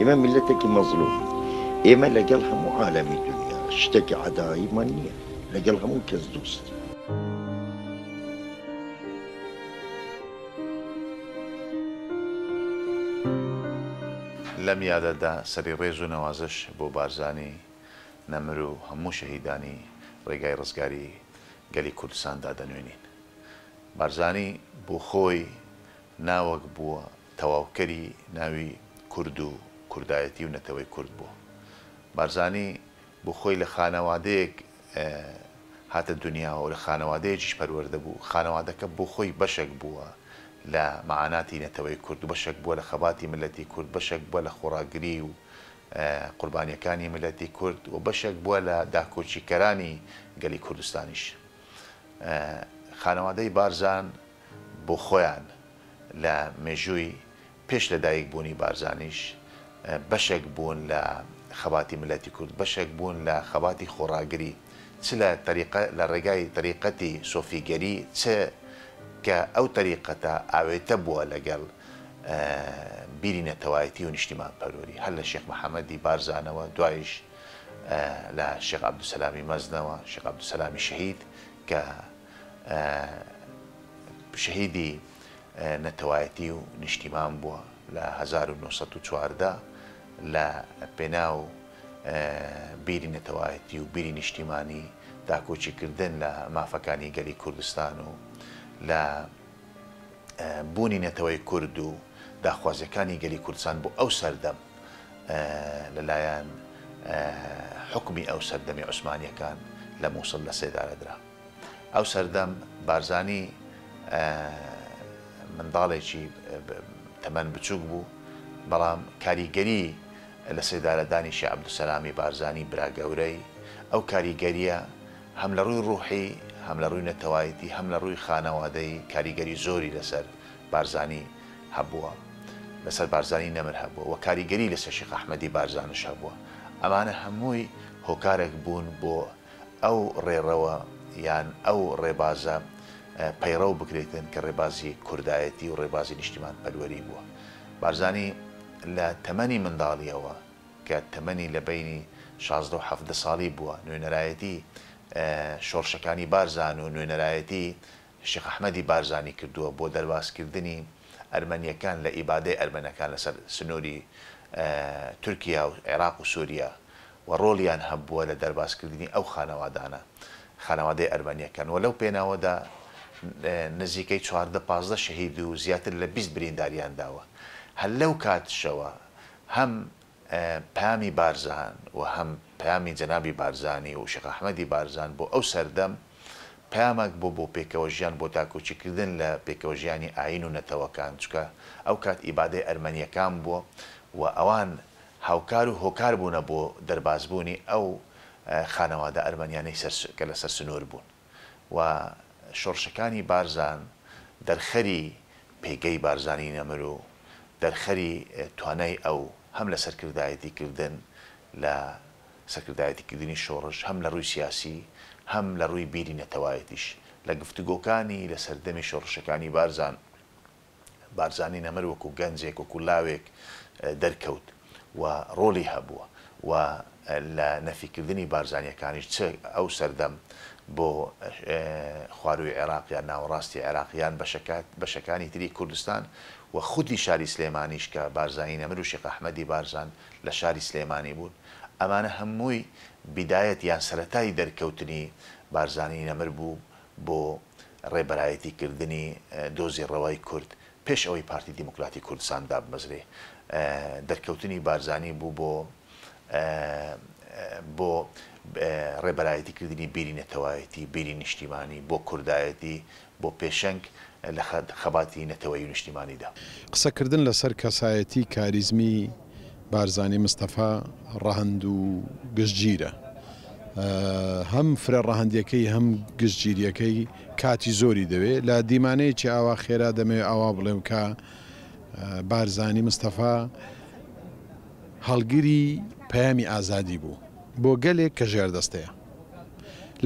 ئێمە میللەتێکی مەزڵومین. ئێمە لەگەڵ هەموو عالەمی دونیا شتێکی عەداییمان نییە. لەگەڵ هەموو کەس دۆستین. لەم یادەدا سەری ڕێز و نەوازش بۆ بارزانی نەمر و هەموو شەهیدانی ڕێگای ڕزگاری گەلی کوردستان دادەنوێنین. بارزانی بۆ خۆی ناوەک بووە تەواوکەری ناوی کورد و کوردایەتی و نەتەوەی کورد بووە. بارزانی بۆ خۆی لە خانەوادەیەک هاتە دونیاوە و لە خانەوادەیەکیش پەروەردە بوو، خانەوادەکە بۆ خۆی بەشێک بووە لە مەعاناتی نەتەوەی کورد و بەشێک بووە لە خەباتی میللەتی کورد، بەشێک بووە لە خۆڕاگری و قوربانییەکانی میللەتی کورد و بەشێک بووە لە داکۆکیکەرانی گەلی کوردستانیش. خانەوادەی بارزان بۆ خۆیان لە مێژووی پێش لە دایک بوونی بارزانیش بەشێک بوون لە خەباتی میللەتی کورد، بەشێک بوون لە خەباتی خۆڕاگری چ لە تەریقە لە ڕێگای تەریقەتی سۆفیگەری چ کە ئەو تەریقەتە ئاوێتە بووە لەگەڵ بیری نەتەوایەتی و نیشتیمانپەروەری هەر لە شێخ محەمەدی بارزانەوە دوایش لە شێخ عەبدولسەلامی مەزنەوە، شێخ عەبدولسەلامی شەهید کە شەهیدی نەتەوایەتی و نیشتیمان بووە لە 1914 لە پێناو بیری نەتەوایەتی و بیری نیشتیمانی داکۆکیکردن لە مافەکانی گەلی کوردستان و لە بوونی نەتەوەی کورد و داخوازیەکانی گەلی کوردستان بۆ ئەو سەردەم لەلایەن حوکمی ئەو سەردەمی عوسمانیەکان لە موسڵ لە سێدارە درا. ئەو سەردەم بارزانی منداڵێکی تەمەن بچوک بوو، بەڵام کاریگەری لە سێدارەدانی شێخ عەبدولسەلامی بارزانی برا گەورەی، ئەو کاریگەریە هەم لە ڕووی ڕوحی، هەم لە ڕووی نەتەوایەتی، هەم لە ڕووی خانەوادەیی کاریگەری زۆری لەسەر بارزانی هەبووە، لەسەر بارزانی نەمر هەبووە و کاریگەری لەسەر شێخ ئەحمەدی بارزانش هەبووە. ئەمانە هەمووی هۆکارێک بوون بۆ ئەو ڕێڕەوە یان ئەو ڕێبازە پەیڕەو بکرێتن کە ڕێبازی کوردایەتی و ڕێبازی نیشتیمانپەروەری بووە. بارزانی لە تەمەنی منداڵییەوە کە تەمەنی لە بەینی 16 و 17 ساڵی بووە، نوێنەرایەتی شۆڕشەکانی بارزان و نوێنەرایەتی شێخ ئەحمەدی بارزانی کردووە بۆ دەربازکردنی ئەرمەنییەکان لە ئیبادەی ئەرمەنەکان لەسەر سنووری تورکیا و عێراق و سووریا و ڕۆڵیان هەبووە لە دەربازکردنی ئەو خانەوادانە، خانەوادەی ئەرمەنییەکان و لەو پێناوەدا نزیکەی 14 15 شەهید و زیاتر لە 20 برینداریان داوە. هەر لەو کاتشەوە هەم پەیامی بارزان و هەم پەیامی جەنابی بارزانی و شێخ ئەحمەدی بارزان بۆ ئەو سەردەم پەیامەک بۆ بۆ پێکەوەژیان بۆ داکۆکیکردن لە پێکەوەژیانی ئایین و نەتەوەکان چونکە ئەو کات ئیبادەی ئەرمەنیەکان بووە و ئەوان هاوکار و هۆکار بوونە بۆ دەربازبوونی ئەو خانەوادە ئەرمەنیانەی سەر کە لەسەر سنوور بوون و شۆڕشەکانی بارزان دەرخەری پێگەی بارزانی نەمر و دەرخەری توانای ئەو هەم لە سەرکردایەتی کردن لە سەرکردایەتی کردنی شۆڕش هەم لە ڕووی سیاسی هەم لە ڕووی بیری نەتەوایەتیش لە گفتوگۆکانی لە سەردەمی شۆڕشەکانی بارزان بارزانی نەمر وەکو گەنجێک وەکو لاوێک دەرکەوت و ڕۆڵی هەبووە و لە نەفیکردنی بارزانییەکانیش چ ئەو سەردەم بۆ خوارووی عێراق یان ناوەڕاستی عێراق یان بەشەکانی تری کوردستان و خودی شاری سلێمانیش کە بارزانی نەمر و شێخ ئەحمەدی بارزان لە شاری سلێمانی بوون ئەمانە هەمووی بیدایەت یان سەرەتای دەرکەوتنی بارزانی نەمر بوو بۆ ڕێبەرایەتی کردنی دۆزی ڕەوای کورد پێش ئەوەی پارتی دیموکراتی کوردستان دابمەزرێ دەرکەوتنی بارزانی بوو بۆ بۆ ڕێبەرایەتی کردنی بیری نەتەوایەتی، بیری نیشتیمانی، بۆ کوردایەتی، بۆ پێشەنگ لە خەباتی نەتەوەیی و نیشتیمانیدا. قسەکردن لەسەر کەسایەتی کاریزمی بارزانی مستەفا ڕەهەند و گشتگیرە. هەم فرە ڕەهەندیەکەی هەم گشتگیریەکەی کاتی زۆری دەوێ. لە دیمانەیەکی ئاوا خێرا دەمەوێ ئاوا بڵێم کە بارزانی مستەفا هەڵگری پەیامی ئازادی بوو بۆ گەلێک کە ژێردەستەیە.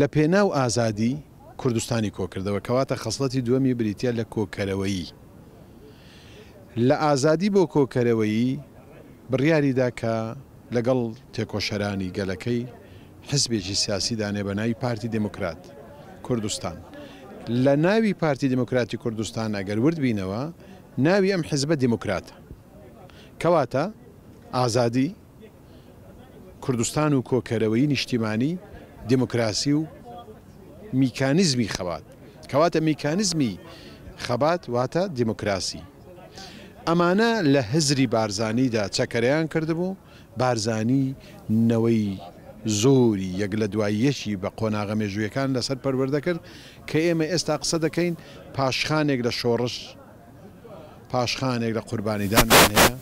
لە پێناو ئازادی کوردستانی کۆکردەوە، کەواتە خەسڵەتی دووەمی بریتیە لە کۆکەرەوەیی. لە ئازادی بۆ کۆکەرەوەیی. بڕیاری دا کە لەگەڵ تێکۆشەرانی گەلەکەی حزبێکی سیاسی دانێ بە ناوی پارتی دێموکرات کوردستان. لە ناوی پارتی دێموکراتی کوردستان ئەگەر ورد بینەوە ناوی ئەم حزبە دێموکراتە. کەواتە ئازادی، کوردستان و کۆکەرەوەی نیشتیمانی، دێموکراسی و میکانیزمی خەبات. کەواتە میکانیزمی خەبات واتە دێموکراسی. ئەمانە لە هزری بارزانیدا چەکەرەیان کردبوو، بارزانی نەوەی زۆری یەک لە دوای یەکی بە قۆناغە مێژوویەکان لەسەر پەروەردە کرد کە ئێمە ئێستا قسە دەکەین پاشخانێک لە شۆڕش، پاشخانێک لە قوربانیدانمان هەیە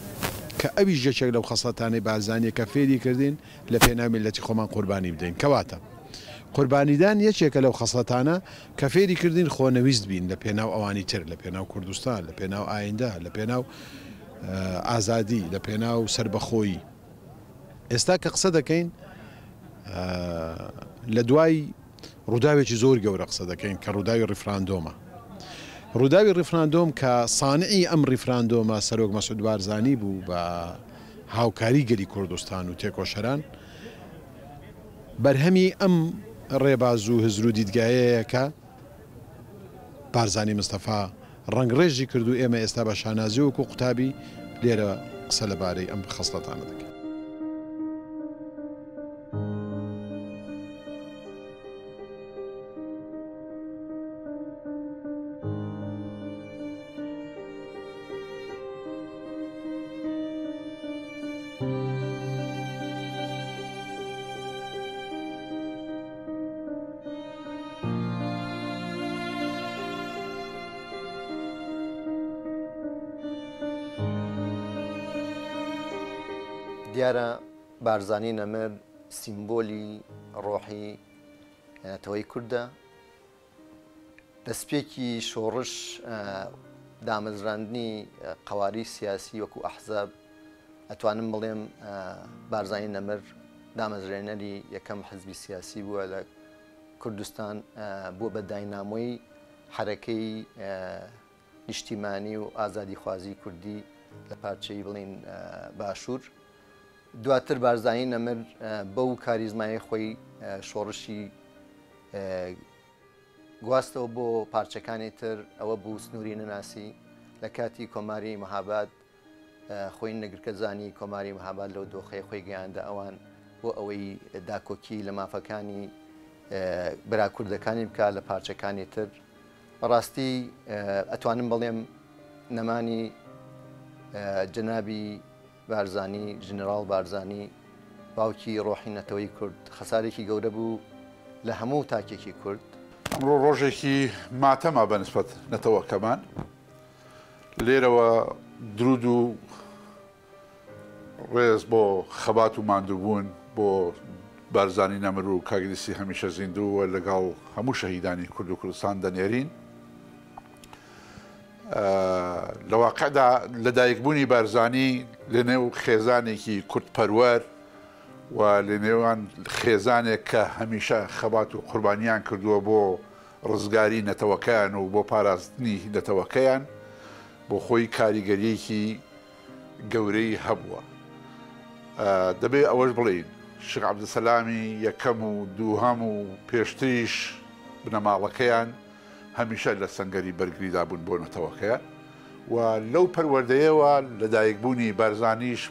کە ئەویش یەکێک لەو خەسڵەتانەی بارزانیە کە فێری کردین لە پێناو میللەتی خۆمان قوربانی بدەین کەواتە قوربانیدان یەکێکە لەو خەسڵەتانە کە فێری کردین خۆنەویست بین لە پێناو ئەوانی تر لە پێناو کوردستان لە پێناو ئایندە لە پێناو ئازادی لە پێناو سەربەخۆیی ئێستا کە قسە دەکەین لە دوای ڕووداوێکی زۆر گەورە قسە دەکەین کە ڕووداوی ڕیفراندۆمە. ڕووداوی ڕیفراندۆم کە سانعی ئەم ڕیفراندۆمە سەرۆک مەسعود بارزانی بوو بە هاوکاری گەلی کوردستان و تێکۆشەران، بەرهەمی ئەم ڕێباز و هزر و دیدگایەیە کە بارزانی مستەفا ڕەنگڕێژی کرد و ئێمە ئێستا بە شانازی وەکو قوتابی لێرە قسە لەبارەی ئەم خەسڵەتانە دەکەین. دیارە بارزانی نەمر سیمبۆلی ڕۆحی نەتەوەی کوردە. دەستپێکی شۆڕش دامەزراندنی قەوارەی سیاسی وەکو ئەحزاب ئەتوانم بڵێم بارزانی نەمر دامەزرێنەری یەکەم حزبی سیاسی بووە لە کوردستان بووە بە داینامۆی حەرەکەی نیشتیمانی و ئازادیخوازی کوردی لە پارچەی بڵین باشوور. دواتر بارزانی نەمر بەو کاریزمایەی خۆی شۆڕشی گواستەوە بۆ پارچەکانی تر، ئەوە بوو سنووری نەناسی. لە کاتی کۆماری مەهاباد خۆی نەگرکە زانی، کۆماری مەهاباد لەو دۆخەی خۆی گەیاندە ئەوان بۆ ئەوەی داکۆکی لە مافەکانی برا کوردەکانی بکات لە پارچەکانی تر. بەڕاستی ئەتوانم بڵێم نەمانی جەنابی بارزانی، ژنراڵ بارزانی، باوکی ڕۆحی نەتەوەی کورد، خەسارێکی گەورە بوو لە هەموو تاکێکی کورد. ئەمڕۆ ڕۆژێکی ماتەمە بە نسبەت نەتەوەکەمان. لێرەوە دروود و ڕێز بۆ خەبات و ماندووبوون بۆ بارزانی نەمر و کاک ئیدریسی هەمیشە زیندوو و لەگەڵ هەموو شەهیدانی کورد و کوردستان دەنێرین. لە واقعدا لەدایکبوونی بارزانی لەنێو خێزانێکی کوردپەروەر و لەنێوان خێزانێک کە هەمیشە خەبات و قوربانیان کردووە بۆ ڕزگاری نەتەوەکەیان و بۆ پاراستنی نەتەوەکەیان بۆ خۆی کاریگەریەکی گەورەی هەبووە. دەبێ ئەوەش بڵێین شێخ عەبدولسەلامی یەکەم و دووهەم و پێشتریش بنەماڵەکەیان هەمیشە لە سەنگەری بەرگریدا بوون بۆ نەتەوەکەیان و لەو پەروەردەیەوە لەدایکبوونی بارزانیش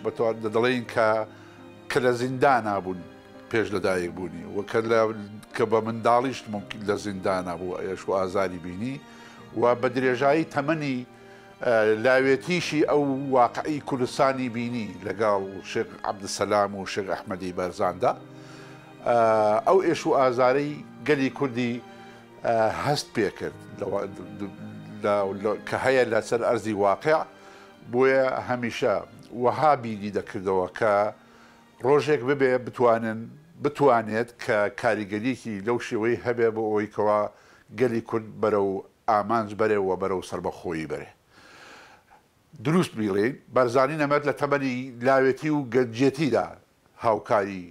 دەڵێین کە کە لە زیندانا بوون پێش لەدایکبوونی و کە لە کە بە منداڵیش ممکن لە زیندانا بوو ئێش و ئازاری بینی و بە درێژایی تەمەنی لاوێتیشی ئەو واقعی کوردستانی بینی لەگەڵ شێخ عەبدولسەلام و شێخ ئەحمەدی بەرزاندا ئەو ئێش و ئازارەی گەلی کوردی هەست پێکرد کە هەیە لەسەر ئەرزی واقع بۆیە هەمیشە وەها بیری دەکردەوە کە ڕۆژێک ببێ بتوانن بتوانێت کە کاریگەریەکی لەو شێوەی هەبێ بۆ ئەوەی کەوا گەلی کورد بەرەو ئامانج بەرێ و بەرەو سەربەخۆیی بەرێ. دروست بیڵێین بارزانی نەمر لە تەمەنی لاوێتی و گەنجێتیدا هاوکاری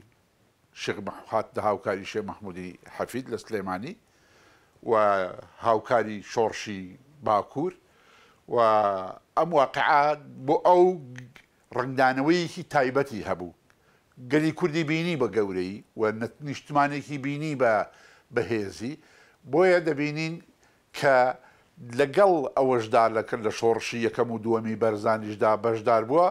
شێخ هاتنە هاوکاری شێخ مەحمودی حەفید لە سلێمانی و هاوکاری شۆڕشی باکوور و ئەم واقعە بۆ ئەو ڕەنگدانەوەیەکی تایبەتی هەبوو. گەلی کوردی بینی بە گەورەیی و نیشتمانێکی بینی بە بەهێزی، بۆیە دەبینین کە لەگەڵ ئەوەشدا لە شۆڕشی یەکەم و دووەمی بەرزانیشدا بەشدار بووە،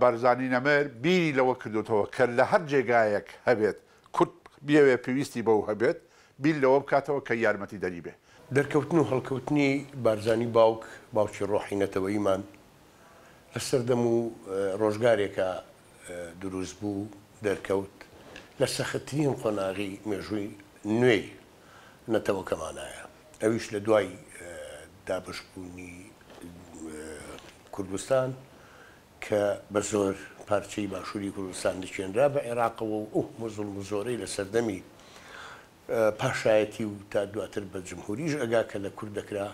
بارزانی نەمر بیری لەوە کردۆتەوە کە لە هەر جێگایەک هەبێت کورد بیەوێت پێویستی بەو هەبێت بیر لەوە بکاتەوە کە یارمەتیدەری بێ. دەرکەوتن و هەڵکەوتنی بارزانی باوک، باوکی ڕۆحی نەتەوەییمان، لە سەردەم و ڕۆژگارێکا دروست بوو، دەرکەوت، لە سەختترین قۆناغی مێژووی نوێی نەتەوەکەمانایە، ئەویش لە دوای دابەشبوونی کوردستان کە بە زۆر پارچەی باشووری کوردستان لکێنرا بە عێراقەوە و ئەو هەموو زوڵم و زۆرەی لە سەردەمی پاشایەتی و تا دواتر بە جمهوریش ئەگا کە لە کورد دەکرا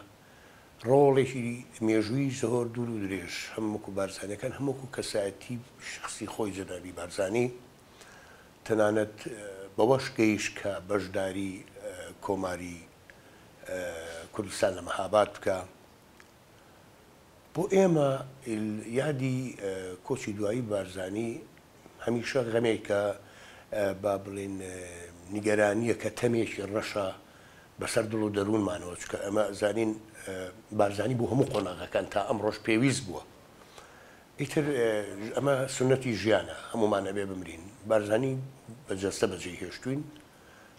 ڕۆڵێکی مێژووی زۆر دوور و درێژ هەم وەکو بارزانیەکان هەم وەکو کەسایەتی شەخسی خۆی جەنابی بارزانی تەنانەت بەوەش گەیشت کە بەشداری کۆماری کوردستان لە مەهاباد بکا. بۆ ئێمە یادی کۆچی دوایی بارزانی هەمیشە غەمێکە، با بڵێین نیگەرانییەکە، تەمێکی ڕەشە بەسەر دڵ و دەروونمانەوە، چونکە ئێمە ئەزانین بارزانی بۆ هەموو قۆناغەکان تا ئەمڕۆش پێویست بووە. ئیتر ئەمە سوننەتی ژیانە، هەموومان ئەبێ بمرین. بارزانی بە جەستە بەجێی هێشتووین،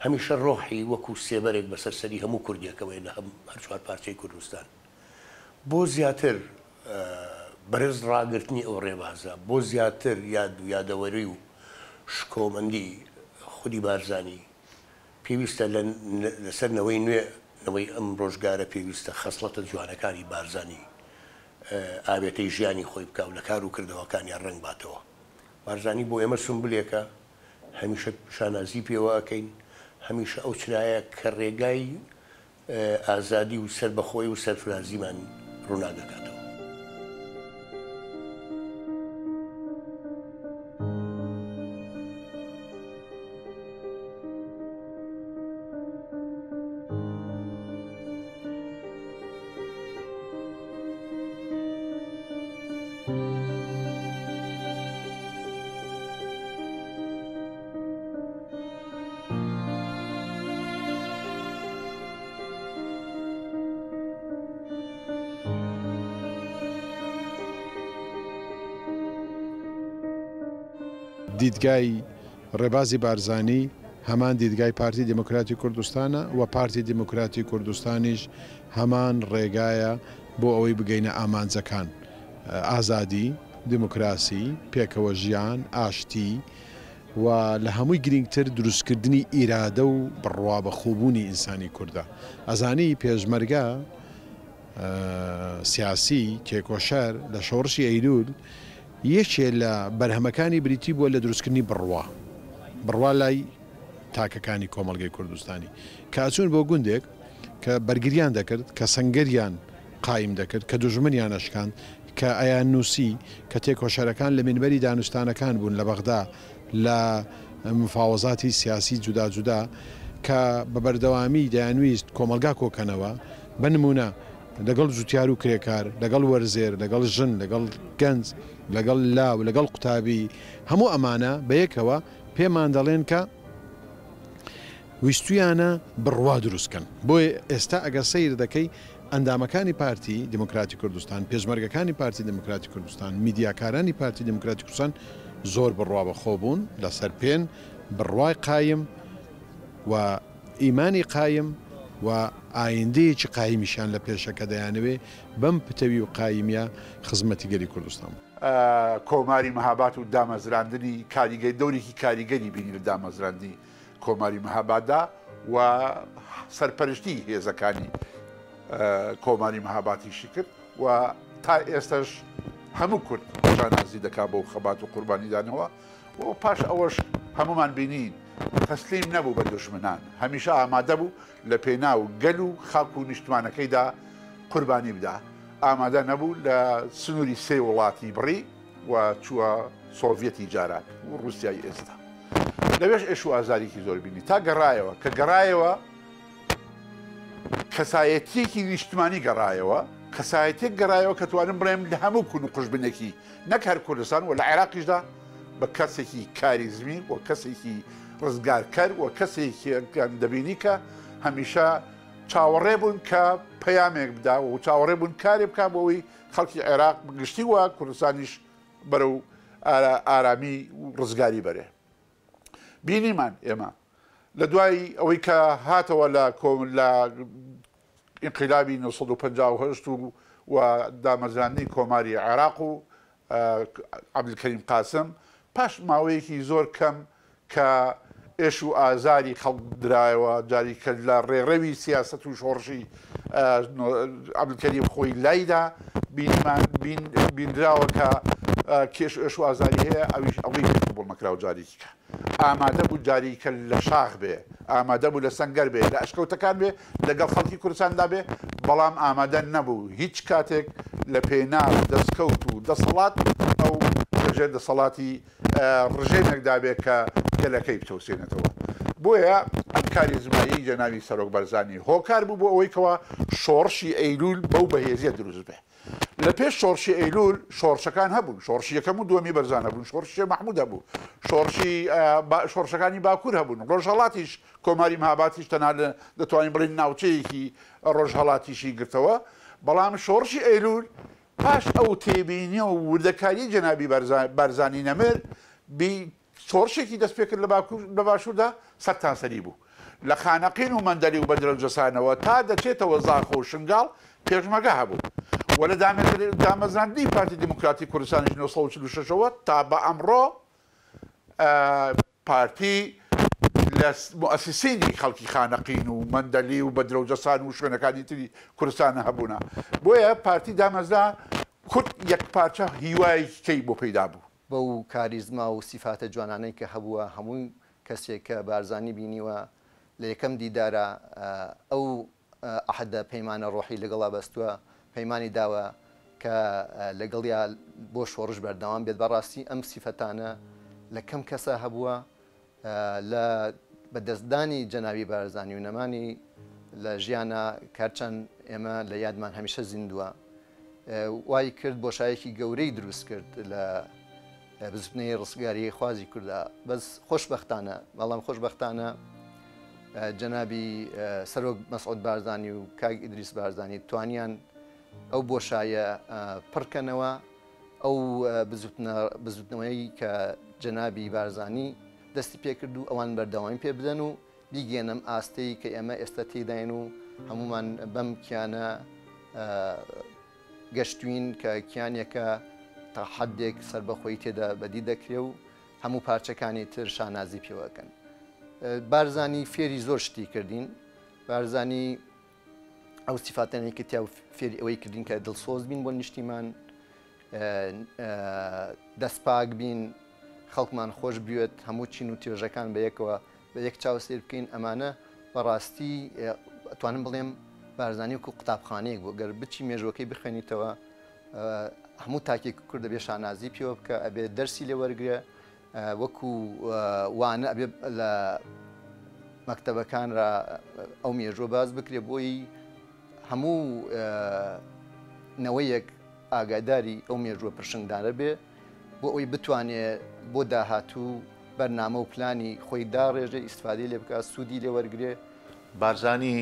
هەمیشە ڕۆحی وەکوو سێبەرێک بەسەر سەری هەموو کوردێکەوەیە لە هەر چوار پارچەی کوردستان. بۆ زیاتر بەرز ڕاگرتنی ئەو ڕێبازە، بۆ زیاتر یاد و یادەوەری و شکۆمەندی خودی بارزانی، پێویستە لەسەر نەوەی نوێ، نەوەی ئەم ڕۆژگارە پێویستە خەسڵەتە جوانەکانی بارزانی ئاوێتەی ژیانی خۆی بکا و لە کار و کردەوەکانیا ڕەنگ باتەوە. بارزانی بۆ ئێمە سومبلێکە، هەمیشە شانازی پێوە ئەکەین، هەمیشە ئەو چرایە کە ڕێگای ئازادی و سەربەخۆی و سەرفرازیمان ڕووناک دەکاتەوە. دیدگای ڕێبازی بارزانی هەمان دیدگای پارتی دیموکراتی کوردستانە و پارتی دیموکراتی کوردستانیش هەمان ڕێگایە بۆ ئەوەی بگەینە ئامانجەکان، ئازادی، دیموکراسی، پێکەوە ژیان، ئاشتی و لە هەمووی گرینگتر دروستکردنی ئیرادە و بڕوا بە خۆبوونی ئینسانی کوردە. ئەزانی پێشمەرگە سیاسی، تێکۆشەر لە شۆڕشی ئەیلوول یەکێ لە بەرهەمەکانی بریتی بووە لە دروستکردنی بڕوا، بڕوا لای تاکەکانی کۆمەڵگەی کوردستانی کە ئەچوون بۆ گوندێک کە بەرگریان دەکرد، کە سەنگەریان قایم دەکرد، کە دوژمنیان ئەشکاند، کە ئەیاننووسی، کە تێکۆشەرەکان لە مینبەری دانوستانەکان بوون لە بەغدا لە مفاوەزاتی سیاسی جودا جودا کە بە بەردەوامی دەیانویست کۆمەڵگا کۆکەنەوە، بە نموونە لەگەڵ جوتیار و کرێکار، لەگەڵ وەرزێر، لەگەڵ ژن، لەگەڵ گەنج، لەگەڵ لاو، لەگەڵ قوتابی، هەموو ئەمانە بەیەکەوە پێمان دەڵێن کە ویستویانە بڕوا دروست کەن. بۆیە ئێستا ئەگەر سەیر دەکەی ئەندامەکانی پارتی دیموکراتی کوردستان، پێشمەرگەکانی پارتی دیموکراتی کوردستان، میدیاکارانی پارتی دیموکراتی کوردستان زۆر بڕوا بەخۆ بوون، لەسەر پێن، بڕوای قایم و ئیمانی قایم و ئایندەیەکی قایمیشیان لە پێشە کە دەیانەوێ بەم پتەوی و قایمیە خزمەتی گەلی کوردستان بکەن. کۆماری مەهابات و دامەزراندنی کاریگەری دەورێکی کاریگەری بینی لە دامەزراندنی کۆماری مەهاباددا و سەرپەرشتی هێزەکانی کۆماری مەهاباتیشی کرد و تا ئێستش هەموو کورد شانازی دەکا بەو خەبات و قوربانیدانەوە و پاش ئەوەش هەمومان بینین تەسلیم نەبوو بە دوژمنان هەمیشە ئامادە بوو لە پێناو گەل و خاک و نیشتمانەکەیدا قوربانی بدا ئامادە نەبوو لە سنووری سێ وڵاتی بڕی و چووە سۆڤیەتی جاران و ڕووسیای ئێستا لەوێش ئێش و ئازارێکی زۆر بینی تا گەڕایەوە کە گەڕایەوە کەسایەتیەکی نیشتمانی گەڕایەوە. کەسایەتیەک گەڕایەوە کە توانم بڵێم لە هەموو کون و قوژبنێکی نەک هەر کوردستان و لە عێراقیشدا بە کەسێکی کاریزمی و کەسێکی ڕزگارکەر و کەسێکیان دەبینی کە هەمیشە چاوەڕێ بوون کە پەیامێک بدا و چاوەڕێ بوون کارێ بکا بۆ ئەوەی خەڵکی عێراق بگشتی و کوردستانیش بەرەو ئارامی و ڕزگاری بەرێ. بینیمان ئێمە لە دوای ئەوەی کە هاتەوە لە لە ئینقلابی 1958 و و دامەزراندنی کۆماری عێراق و عەبدولکەریم قاسم پاش ماوەیەکی زۆر کەم کە ئێش و ئازاری خەڵک درایەوە جاری کە لە ڕێڕەوی سیاسەت و شۆڕشی عەبدولکەریم خۆی لایدا بینیمان بینراوە کە کێش ئێش و ئازاری هەیە ئەویش ئەوەی پێ قبوڵ نەکراوە جارێکی کە ئامادە بوو جاری کە لە شاخ بێ ئامادە بوو لە سەنگەر بێ لە ئەشکەوتەکان بێ لەگەڵ خەڵکی کوردستاندا بێ بەڵام ئامادە نەبوو هیچ کاتێک لە پێناو دەستکەوت و دەسەڵات ئەو لەژێر دەسەڵاتی ڕژێمێکدا بێ کە گەلەکەی بچەوسێنێتەوە. بۆیە ئەم کاریزمایەی جەنابی سەرۆک بەرزانی هۆکار بوو بۆ ئەوەی کەوا شۆڕشی ئەیلوول بەو بەهێزیە دروست بێ. لە پێش شۆڕشی ئەیلوول شۆڕشەکان هەبوون، شۆڕشی یەکەم و دووەمی بەرزان هەبوون، شۆڕشی شێخ مەحموود هەبوو، شۆڕشی شۆڕشەکانی باکوور هەبوون، ڕۆژهەڵاتیش کۆماری مهاباتیش تەنها لە دەتوانین بڵێین ناوچەیەکی ڕۆژهەڵاتیشی گرتەوە، بەڵام شۆڕشی ئەیلوول پاش ئەو تێبینی و وردەکاریەی جەنابی بارزانی نەمر بی شۆڕشێکی دەست پێکرد لە باکوور لە باشووردا سەرتاسەری بوو لە خانەقین و مەندەلی و بەدرەوجەسانەوە تا دەچێتەوە زاخۆ و شنگاڵ پێشمەگە هەبوو و لە دامەزراندنی پارتی دیموکراتی کوردستانیش 1946 ەوە تا بە ئەمڕۆ پارتی لە موئەسیسینی خەڵکی خانەقین و مەندەلی و بەدرە و جەسان و شوێنەکانی تری کوردستانە هەبوونە. بۆیە پارتی دامەزرا کورد یەکپارچە هیوایەکی کەی بۆ پەیدا بوو. بەو کاریزما و سیفاتە جوانانەی کە هەبووە هەموو کەسێک کە بارزانی بینیوە لە یەکەم دیدارا ئەو عەهدە پەیمانە ڕۆحی لەگەڵا بەستووە، پەیمانی داوە کە لەگەڵیا بۆ شۆڕش بەردەوام بێت. بەڕاستی ئەم سیفەتانە لە کەم کەسا هەبووە. لە بەدەستدانی جەنابی بارزانی و نەمانی لە ژیانا کەرچەند ئێمە لە یادمان هەمیشە زیندووە، وای کرد بۆشایەکی گەورەی دروست کرد لە بزوتنەوەی ڕزگاری خوازی کوردە بەس خۆشبەختانە بەڵام خۆشبەختانە جەنابی سەرۆک مەسعود بارزانی و کاک ئیدریس بارزانی توانیان ئەو بۆشایە پڕکەنەوە ئەو بزوتنەوەی کە جەنابی بارزانی دەستی پێکرد و ئەوان بەردەوامی پێ بدەن و بیگەنەم ئاستەی کە ئێمە ئێستا تێداین و هەمومان بەم کیانە گەشتوین کە کیانێکە تا حەدێک سەربەخۆیی تێدا بەدی دەکرێ و هەموو پارچەکانی تر شانازی پێوە ئەکەن. بارزانی فێری زۆر شتی کردین. بارزانی ئەو سیفاتانەی کە تیا فێری ئەوەی کردین کە دڵسۆز بین بۆ نیشتیمان، دەستپاک بین، خەڵکمان خۆش بوێت، هەموو چین و توێژەکان بە یەکەوە بە یەک چاو سەیر بکەین، ئەمانە بەڕاستی ئەتوانم بڵێم بارزانی وەکو قوتابخانەیەک بوو، گەر بچی مێژووەکەی بخوێنیتەوە هەموو تاکێک کورد دەبێ شانازی پێوە بکە، ئەبێ دەرسی لێ وەرگرێ، وەکو وانە ئەبێ لە مەکتەبەکان را ئەو مێژووە باس بکرێ بۆی هەموو نەوەیەک ئاگاداری ئەو مێژووە پرشنگدارە بێ. بۆ ئەوەی بتوانێ بۆ داهاتوو بەرنامە و پلانی خۆی داڕێژێ، ئیستفادەی لێ بکات، سوودی لێ وەرگرێ. بارزانی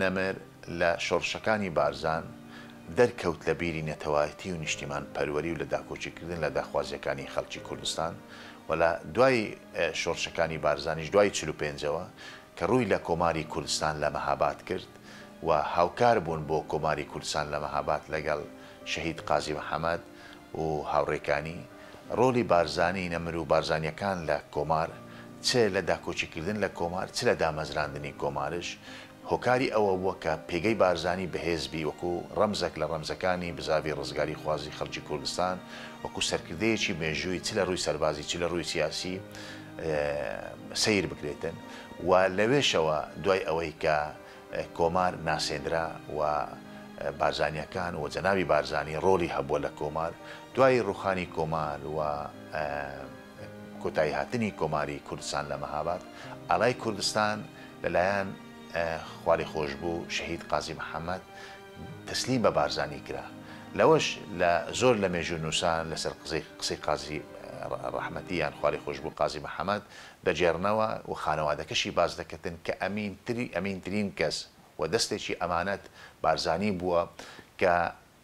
نەمر لە شۆڕشەکانی بارزان دەرکەوت لە بیری نەتەوایەتی و نیشتیمان پەروەری و لە داکۆکیکردن لە داخوازیەکانی خەڵکی کوردستان و لە دوای شۆڕشەکانی بارزانیش دوای 45 ەوە کە ڕووی لە کۆماری کوردستان لە مەهاباد کرد و هاوکار بوون بۆ کۆماری کوردستان لە مەهاباد لەگەڵ شەهید قازی محەمەد و هاوڕێکانی، ڕۆڵی بارزانی نەمر و بارزانییەکان لە کۆمار، چ لە داکۆکیکردن لە کۆمار، چ لە دامەزراندنی کۆمارش، هۆکاری ئەوە بووە کە پێگەی بارزانی بەهێز بی وەکو ڕەمزەک لە ڕەمزەکانی بزاڤی ڕزگاریخوازی خەڵکی کوردستان، وەکو سەرکردەیەکی مێژووی چ لە ڕووی سەربازی چ لە ڕووی سیاسی سەیر بکرێتن و لەوێشەوە دوای ئەوەی کە کۆمار ناسێندرا و بارزانییەکان و جەنابی بارزانی ڕۆڵی هەبووە لە کۆمار، دوای ڕووخانی کۆمار و کۆتاییهاتنی کۆماری کوردستان لە مەهاباد، ئاڵای کوردستان لەلایەن خوالێخۆشبوو شەهید قازی محەمەد تەسلیم بە بارزانی کرا. لەوەش لە زۆر لە مێژوونووسان لەسەر قسەی قسەی قازی ڕەحمەتی یان خوالێخۆشبوو قازی محەمەد دەگێڕنەوە و خانەوادەکەشی باس دەکەتن کە ئەمین تری ئەمین ترین کەس و دەستێکی ئەمانەت بارزانی بووە کە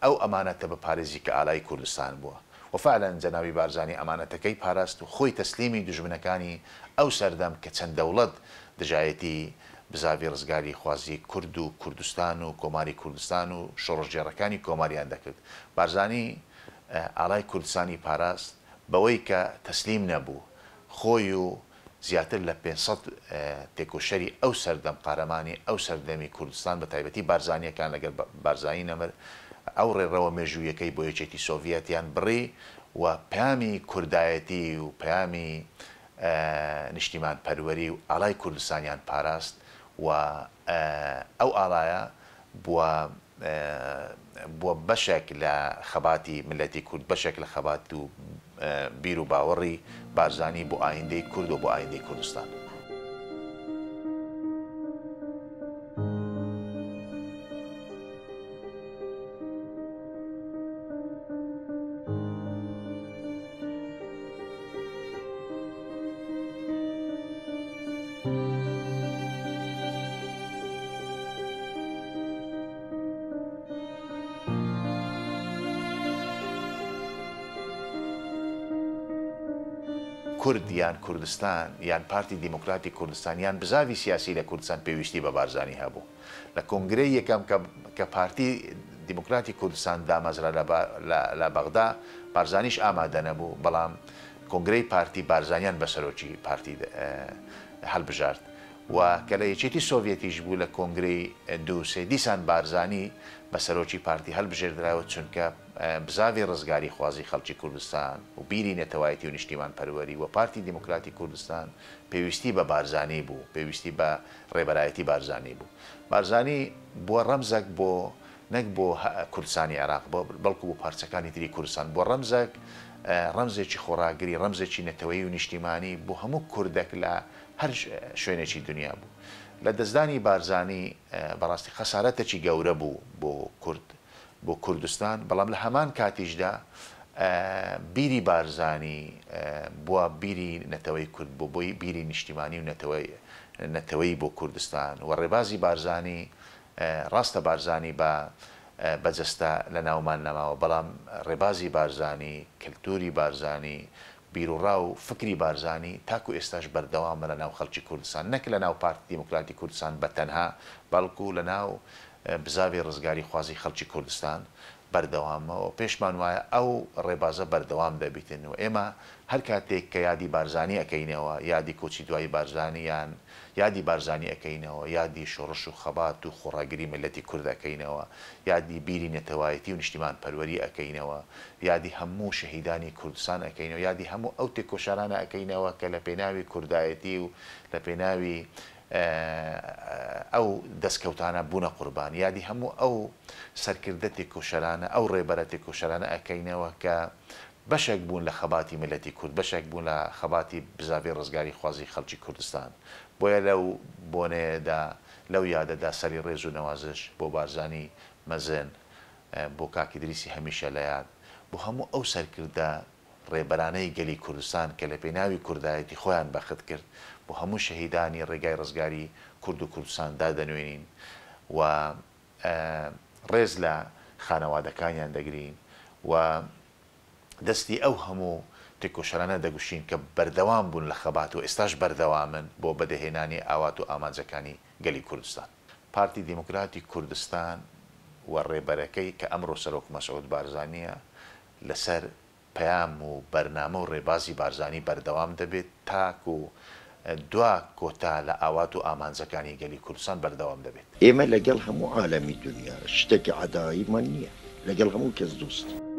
ئەو ئەمانەتە بپارێزی کە ئالای کوردستان بووە و فعلەن جەنابی بارزانی ئەمانەتەکەی پاراست و خۆی تەسلیمی دوژمنەکانی ئەو سەردەم کە چەند دەوڵەت دژایەتی بزاڤی ڕزگاری خوازی کورد و کوردستان و کۆماری کوردستان و شۆڕشگێڕەکانی کۆماریان دەکرد بارزانی ئالای کوردستانی پاراست بەوەی کە تەسلیم نەبوو خۆی و زیاتر لە 500 تێکۆشەری ئەو سەردەم قارەمانی ئەو سەردەمی کوردستان بە تایبەتی بارزانیەکان لەگەر بارزانی نەمر ئەو ڕێڕەوە مێژوویەکەی بۆ یەکێتی سۆڤیەتیان بڕی و پەیامی کوردایەتی و پەیامی نیشتیمان پەروەری و ئاڵای کوردستانیان پاراست و ئەو ئاڵایە بووە بووە بەشێک لە خەباتی میللەتی کورد، بەشێک لە خەبات و بیر و باوەڕی بارزانی بۆ ئایندەی کورد و بۆ ئایندەی کوردستان. کورد یان کوردستان یان پارتی دیموکراتی کوردستان یان بزاڤی سیاسی لە کوردستان پێویستی بە بارزانی هەبوو. لە کۆنگرەی یەکەم کە کە پارتی دیموکراتی کوردستان دامەزرا لە لە بەغدا بارزانیش ئامادە نەبوو بەڵام کۆنگرەی پارتی بارزانیان بە سەرۆکی پارتی هەلبژارد و کە لە یەکێتی سۆڤیەتیش بوو لە کۆنگرەی دوو سێ دیسان بارزانی بە سەرۆکی پارتی هەلبژێردرایەوە چونکە بزاڤی ڕزگاری خوازی خەڵکی کوردستان و بیری نەتەوایەتی و نیشتیمان پەروەری و پارتی دیموکراتی کوردستان پێویستی بە بارزانی بوو پێویستی بە ڕێبەرایەتی بارزانی بوو. بارزانی بووە ڕەمزەک بۆ نەک بۆ کوردستانی عێراق بەڵکو بۆ پارچەکانی تری کوردستان بووە ڕەمزەک، ڕەمزێکی خۆڕاگری، ڕەمزێکی نەتەوەیی و نیشتیمانی بۆ هەموو کوردەک لە هەر شوێنێکی دنیا بوو. لە دەستدانی بارزانی بەڕاستی خەسارەتێکی گەورە بوو بۆ کورد. بۆ کوردستان، بەڵام لە هەمان کاتیشدا بیری بارزانی بووە بیری نەتەوەی کورد بۆ بۆی بیری نیشتیمانی و نەتەوەی نەتەوەی بۆ کوردستان و ڕێبازی بارزانی ڕاستە بارزانی بە بە جەستە لە ناومان نەماوە بەڵام ڕێبازی بارزانی کەلتوری بارزانی بیروڕا و فکری بارزانی تاکو ئێستاش بەردەوامە لە ناو خەڵکی کوردستان نەک لە ناو پارتی دیموکراتی کوردستان بە تەنها بەڵکو لە ناو بزاڤی ڕزگاریخوازی خەڵکی کوردستان بەردەوامە و پێشمان وایە ئەو ڕێبازە بەردەوام دەبیتن و ئێمە هەر کاتێک کە یادی بارزانی ئەکەینەوە یادی کۆچی دوایی بارزانی یان یادی بارزانی ئەکەینەوە یادی شۆڕش و خەبات و خۆڕاگری میللەتی کورد ئەکەینەوە یادی بیری نەتەوایەتی و نیشتیمانپەروەری ئەکەینەوە یادی هەموو شەهیدانی کوردستان ئەکەینەوە یادی هەموو ئەو تێکۆشەرانە ئەکەینەوە کە لە پێناوی کوردایەتی و لە پێناوی ئەو دەستکەوتانە بوونە قوربان، یادی هەموو ئەو سەرکردە تێکۆشەرانە، ئەو ڕێبەرە تێکۆشەرانە ئەکەینەوە کە بەشێک بوون لە خەباتی میللەتی کورد، بەشێک بوون لە خەباتی بزاڤی ڕزگاریخوازی خەڵکی کوردستان. بۆیە لەو بۆنەیەدا، لەو یادەدا سەری ڕێز و نەوازش بۆ بارزانی مەزن، بۆ کاک ئیدریسی هەمیشە لە یاد، بۆ هەموو ئەو سەرکردە ڕێبەرانەی گەلی کوردستان کە لە پێناوی کوردایەتی خۆیان بەخت کرد، بۆ هەموو شەهیدانی ڕێگای ڕزگاری کورد و کوردستان دادەنوێنین و ڕێز لە خانەوادەکانیان دەگرین و دەستی ئەو هەموو تێکۆشەرانە دەگوشین کە بەردەوام بوون لە خەبات و ئێستاش بەردەوامن بۆ بەدەهێنانی ئاوات و ئامانجەکانی گەلی کوردستان. پارتی دیموکراتی کوردستان و ڕێبەرەکەی کە ئەمڕۆ سەرۆک مەسعود بارزانییە لەسەر پەیام و بەرنامە و ڕێبازی بارزانی بەردەوام دەبێت تاکو دوا کۆتا لە ئاوات و ئامانجەکانی گەلی کوردستان بەردەوام دەبێت. ئێمە لەگەڵ هەموو عالەمی دونیا شتێکی عەداییمان نییە، لەگەڵ هەموو کەس دۆستین.